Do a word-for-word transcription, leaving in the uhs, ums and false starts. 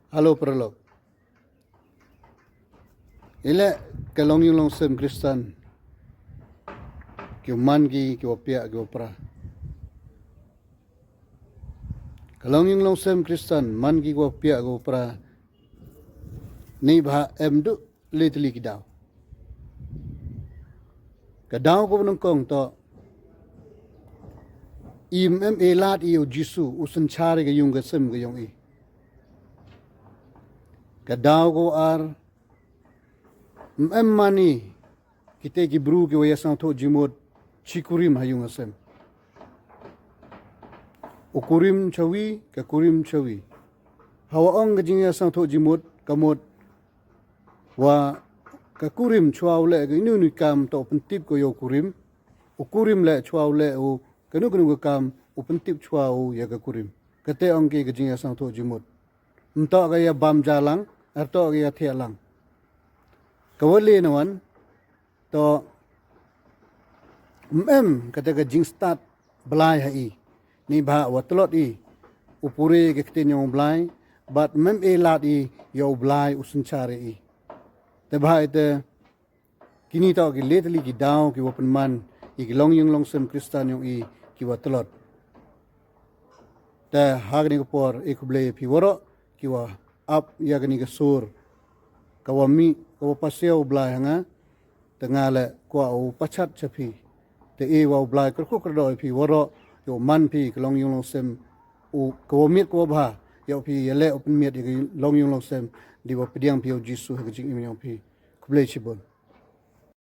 Halo paralok. Ile ka long yung long sem Kristan. Ki man ki ki wa pia ki wa pra. Ka long yung long sem Kristan man ki ki wa pia ki wa pra. Ni bha em du le tli ki daw. Ka daw ko nang kong to. Im em e lad i o Jisu u sen chari ka yung ka sem ka yung i. Ka daw ko ar. Em em mani kite ki bru ki wa ya sang tho jimut chi kurim ha yung asem. U kurim chawi ka kurim chawi. Hawa ong ka jing ya sang tho jimut ka mut wa ka kurim chwa u le ka inu ni kam to u pentip ko yo kurim. U kurim le chwa u le u kanu kanu ka kam u pentip chwa u ya ka kurim. Kate ong ki ka jing ya sang tho jimut. Mto ka ya bam jalang, arto ka ya thia lang. Ka wali na wan to em em kata ka jingstad blai ha i. Ni bha wa tlot i u puri ka ktin yong blai bat mem e lad i yo blai u senchar i. Te bha ite kini to ki letali ki daw ki wa penman i ki long yung long sem Kristan yong i ki wa tlot. Te ha kani ka por i kublei phi waro ki wa ap ya kani ka sur ka wa mi ka wa pasio blai hanga. Te nga le kwa u pachat cha phi te i wa u blai kru kru kru phi waro yo man phi ka long yung long sem u ka wa miet ka wa bha yo phi ya le u pen miet ya ka long yung long sem di wa pediang phi yo Jisu ha ka jing im yong phi. Kublei chibun.